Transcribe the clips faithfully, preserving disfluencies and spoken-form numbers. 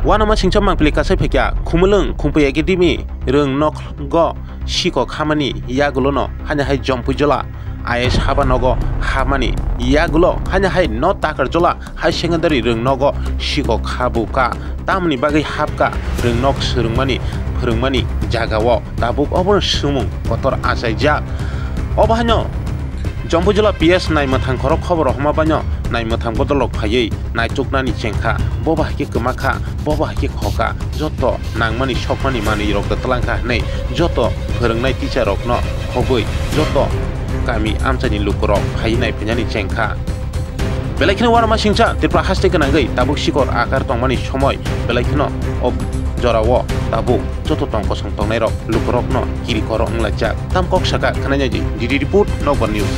Uanama singcha mangpili kasai phaikya Khumulwng Khumpui Academy rwng nogo sikok hamani yagulono haino hai Jompuijola I A S haba nogo hamani yagulo haino hai no Takarjola High Secondary rwng nogo sikok habu ka, tamoni bagwi hapka rwng nok swrwngmani phwrwngmani jagao. Tabuk obono swngmung kotor achaijak. Obo haino Jompuijola P S naimwthang khorok khobor rohorma baino naimwthang bodol rok phaiwi naituknani chengkha, bobo haikhe kwma kha, bobo haikhe kho kha, joto nangmani sokmani manwi rok da twlang kha hwnwi joto phwrwngnai teacher rokno khobwi joto kami amchaini lukurok phaiwi naiphainani chengkha. Belai kheno uanama singcha Tripura haste gwnangwi tabuk sikor akar tongmani somoi, belai kheno o jorao tabuk joto tong kosong tongnairok lukurokno kiri koro wnglaijak. Tam kok saka khwnai nai di, D D report, Nokbar News.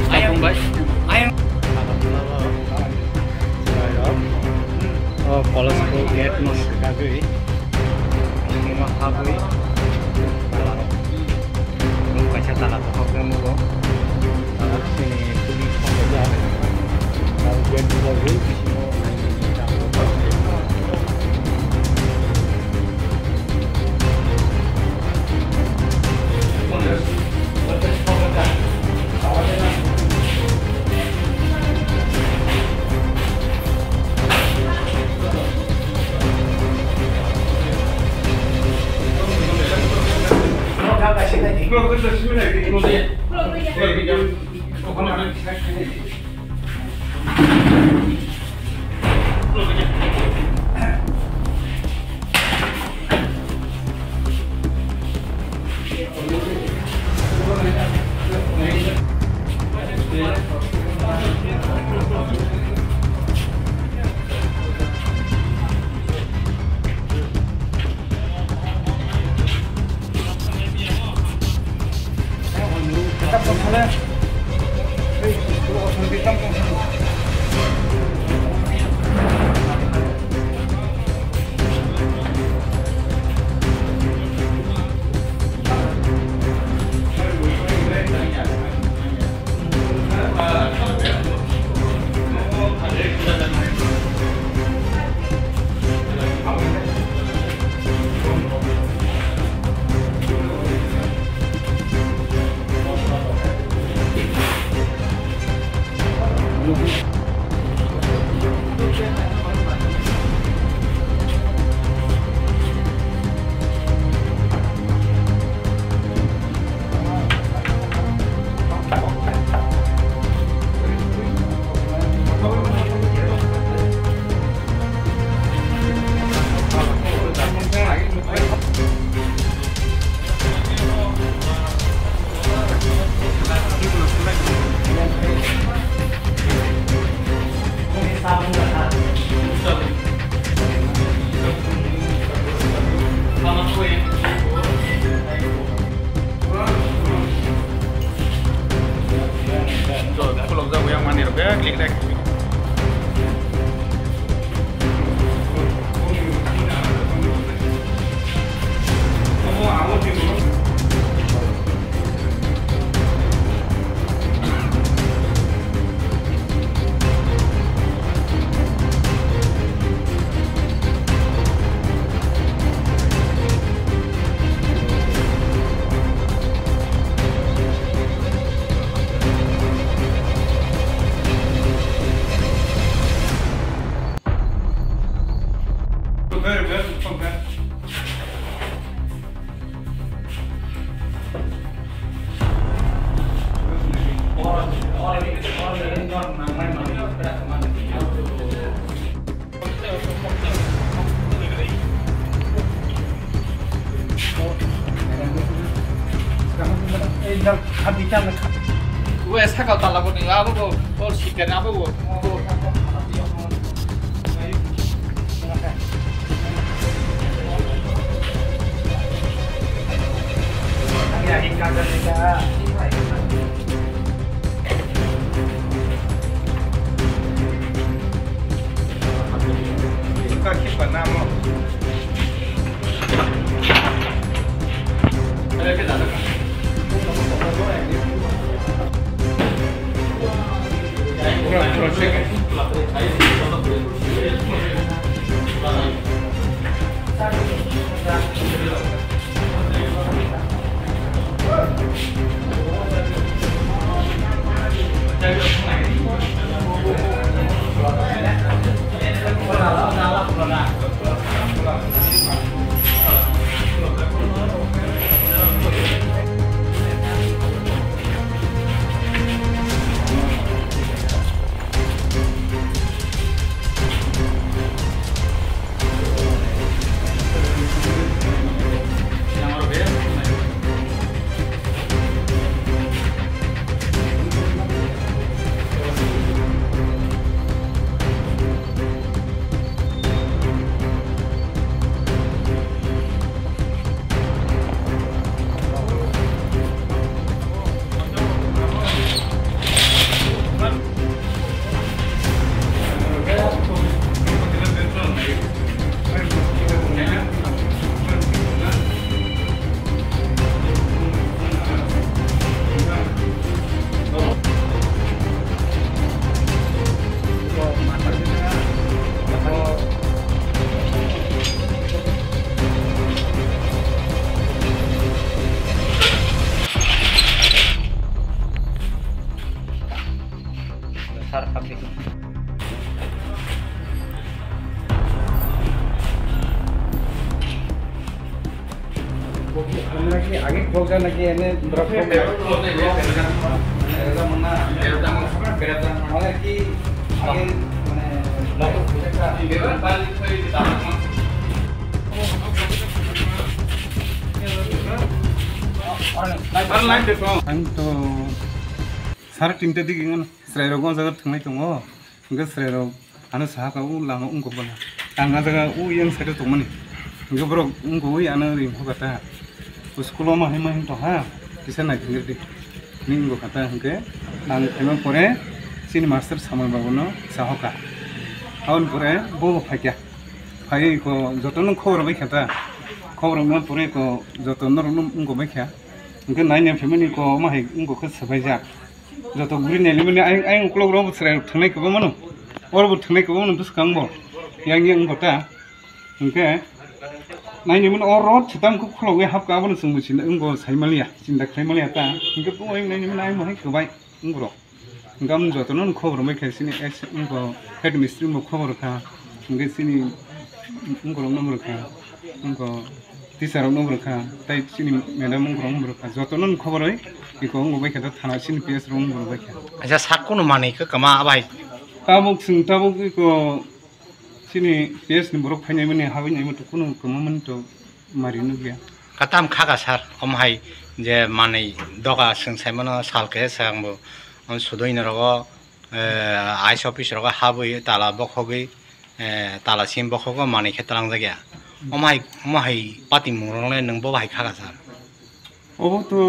Ayang. Ayang. O college ko gate no swkagwi, sima habwi, tala rok. Nwng kaisa tala bokhok khe nugo. Tabuk chini police phone kaijak. Tabuk gate bujagwi bisingo. Ue sakao tala bo ni abo bo, bo sikar abo bo. Sir, public. আমরা কি আগে খোঁজা নাকি এনে ধরো খোঁজা? মানে কি আগে মানে Ang to sar tinta digi ngono. Chwrairok o jaga thwngnai tongo, hwnkhe chwrairok ano sahaka o lama wngkok bana. Ang a jaga o yang side o tongmani, hwnkhe borok wngkogwi ano ringkha ta. O school o ma hai ma hwn tongkha, kisa naithok di, hinwi wngkha ta. Hwnkhe ang phaima pore chini master Samuel babu no sahoka. Aboni pore bo phaikha, phaiwi ko jotono khobor bai kha ta, khobor wngma pore ko joto norok no wngkok bai kha. Hwnkhe naina phaimani ko ma hai wngkok khe swbaijak. Joto guri nailimani ayang, ayang ukulok rok bo chwrai rok thwngnai kwbangma no. Oro bo thwngnai kwbangma no bwskango. Yang yang wngkha ta. Hwnkhe nainimani oro chwtam khe khulogwi hapkha, abono chwng bo sinda wngbo saimaliya, chinta khlaimaliya ta. Hwnkhe bo ayang nainimani ayang bo hai kwbai wngbo rok. Hwnkhe amoni jotono khobor rwmai khe chini ex wngbo head mistri bo khobor rwkha. Hwnkhe chini wngbo rok no bo rwkha. Wngbo Teacher rok no bo rwkha, tei chini madam wngkha rok no bo rwkha, joto no khobor oi iko wng bai kha, thana chini P S rok wng bai kha. Acha sak kuno manwi khe kwma bai. Tabuk chwng tabuk iko chini P S ni borok phainai mani habwi nai mani kuno kwma mani to mari nukya. Katam kha ka sir, om hai je manwi doga chwng sai mano sal khe sa ang bo, om sudoi no rogo, eh, I S office rogo habwi tala bokhogwi, eh, tala sim bokhogo manwi khe twlangjak ya. Omo hai, omo hai patimung rok le nwng bo hai kha ka sir? Obo to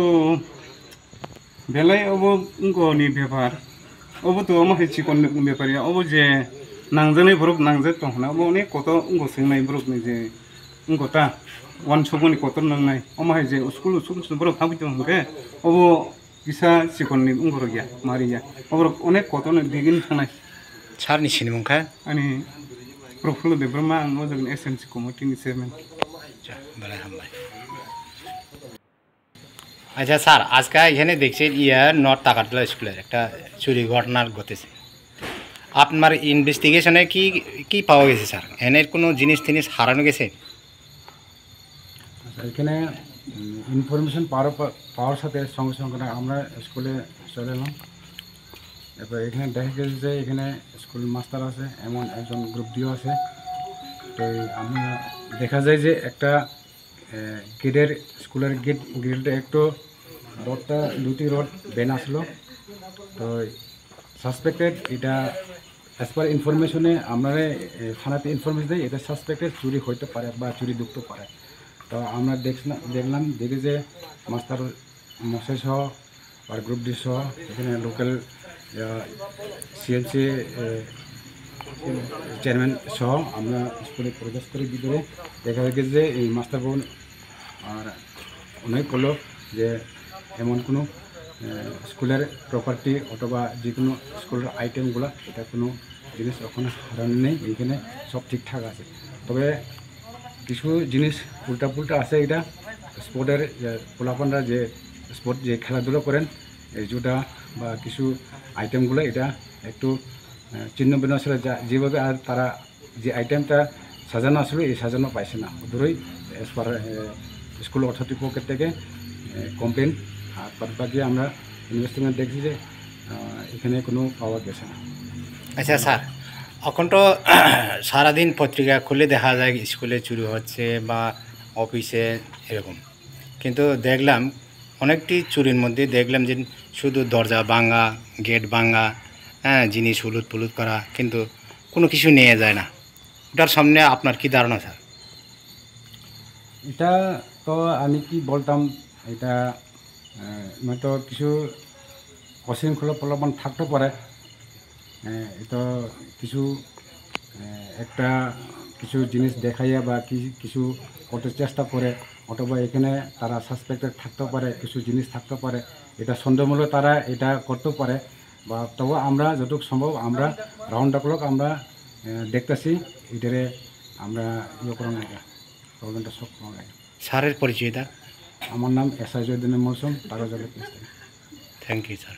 belai obo wngkoni bepar. Obo to omo hai chikon ni bepar ya. Obo je nangjaknai borok nangjak tong hwnna. Obo onek kotor wngkha swngnai borok ni je wngkha ta. Wansukmani kotor nangnai. Omo hai je school school borok habwi tong hwnkhe obo Kisa chikon ni wngorok ya, mari ya. Oborok onek kotor ni digini thangnai. Sir ni sinimung khe? Ani Prafulla Debbarma, ang o jaga ni S M C committee ni chairman. Acha, belai hambai. Acha sir, ajka এখানে দেখছি ইয়ে নর্থ তাকাতলা স্কুলের একটা চুরি ঘটনা ঘটেছে। আপনার ইনভেস্টিগেশনে কি, কি পাওয়া গেছে স্যার? এনের কোনো জিনিস টিনিস হারানো গেছে? আচ্ছা, এখানে, উম, ইনফরমেশন পাওয়ার পর, পাওয়ার সাথে সঙ্গে সঙ্গে আমরা স্কুলে চলে এলাম। এরপর এখানে দেখা গেছে যে এখানে স্কুল মাস্টার আছে, এমন একজন গ্রুপ ডিও আছে। তো আমরা দেখা যায় যে একটা, এ, গেটের, স্কুলের গেট, গ্রিলটা একটু রোডটা দুটি রোড বেন আসলো। তো সাসপেক্টেড এটা, অ্যাজ পার ইনফরমেশনে আমরা, এ, থানাতে ইনফরমেশন দেয়, এটা সাসপেক্টেড চুরি হইতে পারে বা চুরি ঢুকতে পারে। তো আমরা দেখছিলাম, দেখলাম, দেখি যে মাস্টার মশাই সহ আর গ্রুপ ডি সহ এখানে লোকাল সিএমসি চেয়ারম্যান সহ আমরা স্কুলে প্রবেশ করি ভিতরে। দেখা গেছে যে এই মাস্টার বোন আর অনেক হলো যে এমন কোনো, আহ, স্কুলের প্রপার্টি অথবা যে কোনো স্কুলের আইটেমগুলো, এটা কোনো জিনিস ওখানে হারানো নেই, এখানে সব ঠিকঠাক আছে। তবে কিছু জিনিস উল্টাপুল্টা আছে, এটা স্পোর্টের, আহ, পোলাপানরা যে স্পোর্ট যে খেলাধুলা করেন, এই জুতা বা কিছু আইটেমগুলো, এটা একটু, আহ, ছিন্ন ভিন্ন ছিল, যা, যেভাবে আর তারা যে আইটেমটা সাজানো আসলে এই সাজানো পাইছে না, ওদেরই অ্যাজ পার স্কুল অথরিটি পক্ষ থেকে কমপ্লেন। আর বাদ বাকি আমরা ইনভেস্টিগেশন দেখছি যে, আহ, এখানে কোনো পাওয়া গেছে না। আচ্ছা স্যার, এখন তো সারাদিন পত্রিকা খুলে দেখা যায় স্কুলে চুরি হচ্ছে বা অফিসে এরকম, কিন্তু দেখলাম অনেকটি চুরির মধ্যে দেখলাম যে শুধু দরজা ভাঙা, গেট ভাঙা, হ্যাঁ, জিনিস উলট পুলট করা, কিন্তু কোনো কিছু নিয়ে যায় না। ওটার সামনে আপনার কি ধারণা স্যার? এটা তো আমি কি বলতাম, এটা, আহ, হয়তো কিছু অশৃঙ্খলা প্রলোভন থাকতে পারে। আহ, এটা কিছু, আহ, একটা কিছু জিনিস দেখাইয়া বা কি কিছু করতে চেষ্টা করে, অথবা এখানে তারা সাসপেক্টেড থাকতে পারে, কিছু জিনিস থাকতে পারে, এটা সন্দেহমূলক তারা এটা করতে পারে। বা তবু আমরা যতটুকু সম্ভব আমরা রাউন্ড দ্য ক্লক আমরা, আহ, দেখতেছি, এটারে আমরা ইয়ে করানো লাগে, প্রবলেমটা সলভ করানো লাগে। স্যারের পরিচয়টা? আমার নাম এসআই জয়দিনের মৌসুম, তারা জলের। Thank you sir.